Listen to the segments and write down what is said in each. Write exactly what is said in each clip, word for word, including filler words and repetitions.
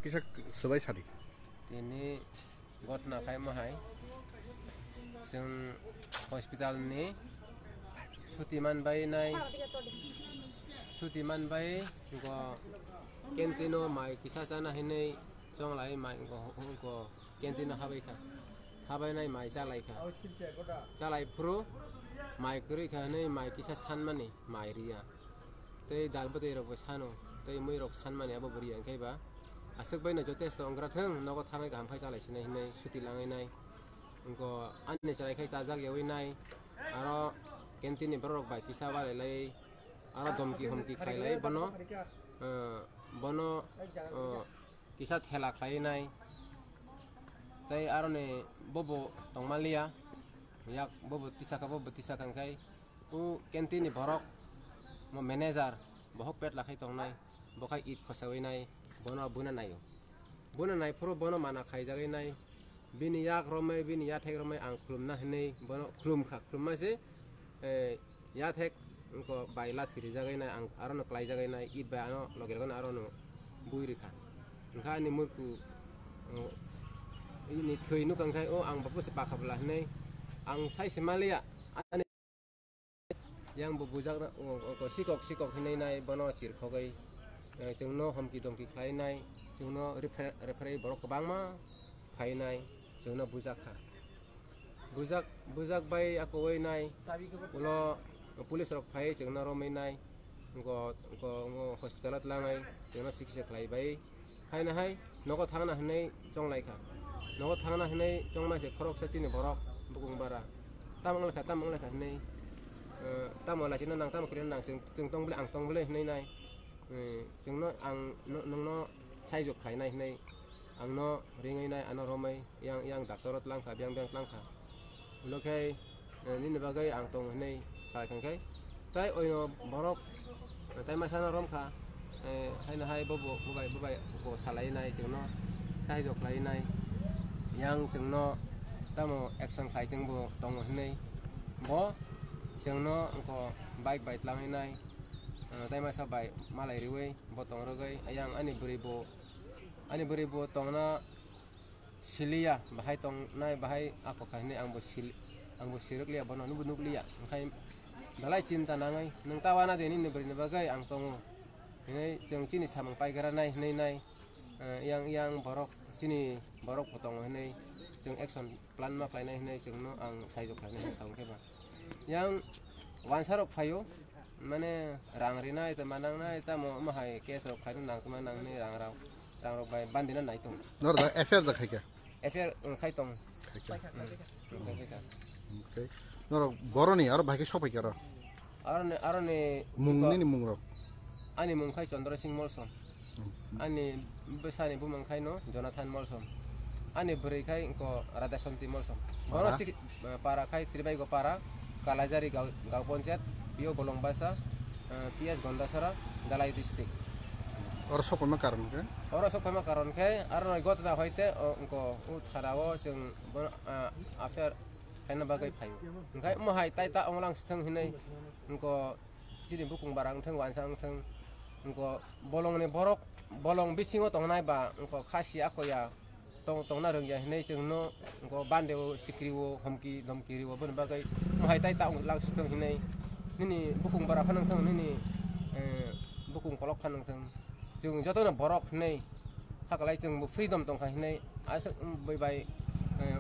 Kisa swbai sadi. Tini gotna khaima hai. Chwng hospital ni suti manbai nai. Suti manbai go canteen o mai kisa chana hinwi chonglai mai go, go canteen o habai kha. Habai nai mai chalai kha. Chalai phuru mai kwrwi kha hinwi mai kisa sanmani mai riya. Tei dal bwtwi rok bo sano, tei mui rok sanmani abo bwrwi ya, hwnkhe ba aswk bai no jotesto wngra thung, nogo thangwi kaham khai chalai sinai hinwi suti langwi nai. Wngko ani chwrai khai chajak yawi nai, aro canteen ni borok rok bai kisa walai lai, aro domki homki khlai lai bono, eh, bono, eh, kisa thela khlai nai. Tei aro ni bobo tongma liya, yak bobo tisa kha, bobo tisa kha, hwnkhe o canteen ni borok, mo manager, bohok pet lakhai tongnai, bo khai it khosawi nai, bono buina naio. Buina nai phuru bono mana khaijagwi nai, bini yak romwi, bini yathek romwi ang khulumna hinwi bono khulum kha, khulumma se, eh, yathek wngko bai lathi rijagwi nai, ang arono klaijagwi nai, it bai ano logi rogwi arono bui rikha. Wngkha ani murku, oh, ini thwi nukha, hwnkhe o ang bo se pakha bwla hinwi ang sai se maliya. Ani yang bo bujak na, o, o, o, sikok, sikok hinwi nai, bono chirkhogwi, eh, chwngno homki domki khlai nai, chwngno refer-, referee borok kwbangma phai nai, chwngno bujak kha. Bujak, bujak bai akwui nai, ulo police rok phai chwngno romwi nai, go, go, go hospital o tlangnai, chwngno sikisa khlai bai. Haino hai nogo thangna hinwi chonglai kha. Nogo thangna hinwi chongma se khoroksa chini borok bukung bara. Tamo wnglaikha, tamo wnglaikha hinwi, eh, tamo laisino nang, tamo kwrwino nang, chwng, chwng tong bwle, ang tong bwle hinwi nai. Eh, chwngno ang no-, nwngno saijok khlainai hinwi angno ringwi nai, ano romwi yang, yang doctor o tlang kha, biyang, biyang tlang kha. Ulo khe, eh, nini bagwi ang tongo hinwi sai kha khe. Tai oino borok, eh, tai masano rom kha, eh, haino hai bobo, bobai, bobai bo salai nai chwngno, saijok khlai nai, yang chwngno tamo action khlai chwngbo tongo hinwi. Bo chwngno wngkho bike bai tlangwi nai, eh, tai masa bai malai riwi bo tong rwgwi, yang ani bwrwi bo, ani bwrwi bo tongna siliya, bahai tongnai, bahai ako kha hinwi ang bo sil-, ang bo sirwk liya, bono nukbo nukliya. Hwnkhe belai chinta nangwi, "Nwng ta wana de nini bwrwini bagwi ang tongo," hinwi chwng chini samung paigra nai hinwi nai, eh, yang, yang borok, chini borok bo tongo hinwi chwng action plan ma khlainai hinwi chwngno ang saijok khlainai hinwi sa hwnkhe ba. Yang wansa rok phaio, mane rang rinai, tei manangnai, tamo omo hai case rok khaina nangkukmani nangni rang rok, rang rok bai bandina nai tong. Nor da F I R da khaikha? F I R wng khai tong. Khaikha. Hmm. Wng khai kha. Okay. Norok boroni aro bahai khe sok phaikha aro? Aroni, aroni mung ko-, nini mung rok? Ani mung khai Chandra Singh Molsom. Ani bwsani bumung khai no Jonathan Molsom. Ani bwrwi khai wngko Radhasanti Molsom. Para? Bono sik-, eh, para khai Tribaigo para, Kalajari gaon, gaon ponchayat, P O Bolongbasa, eh, P S Gondasara, Dhalai district. Oro sok phaima karon khe? Oro sok phaima karon khe, aro noi gotna hoite, o, wngko, o thara o chwng bono, ah, affair khaina bagwi phaio. Hwnkhe omo hai tai ta onglang sithwng hinwi wngko chini bukung bara wngthwng, wansa wngthwng, wngko bolongni borok, bolong bisingo tongnai ba wngko khasi akoya tong-, tongna rwngya hinwi chwngno wngko bande o sikri o, homki domki rio, boni bagwi mohai tai ta wnglang sithwng hinwi nini bukung bara phano wngthwng, nini, eh, bukung kolok phano wngthwng, chwng jotono borok hinwi Hakalai chwng bo freedom tongkha hinwi aswk, um, bui bai, eh,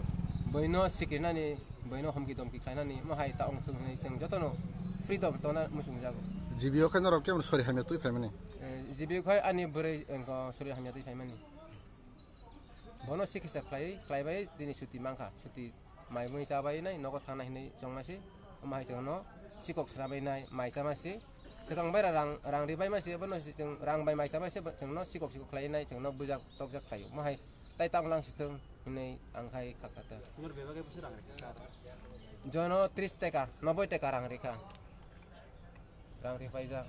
buino sikrinani, buino homki domki khlainani, mohai ta ongthok hinwi chwng jotono freedom tongna muchungjago. G B O khe norok kemon sori hamya twi phaimani? Eh, G B O khai ani bwrwi, eh, sori hamya twi phaimani. Bono sikisa khlai, khlaibai tini suti mankha, suti Mai mui chabai nai, nogo thangna hinwi chongma se, omo hai chwngno sikok srabai nai, mai chama se, swkang bai rang, rang ribai ma se, bono se chwng rang bai mai chama se, chwngno sikok sikok khlai nai, chwngno bujak tokjak khlai o. Omo hai tai tang lang sithwng hinwi ang khai kha kha ta. Nor bebak e bwswk rang rikha? Jono tris teka, noboi teka rang rikha. Rang ripai jak.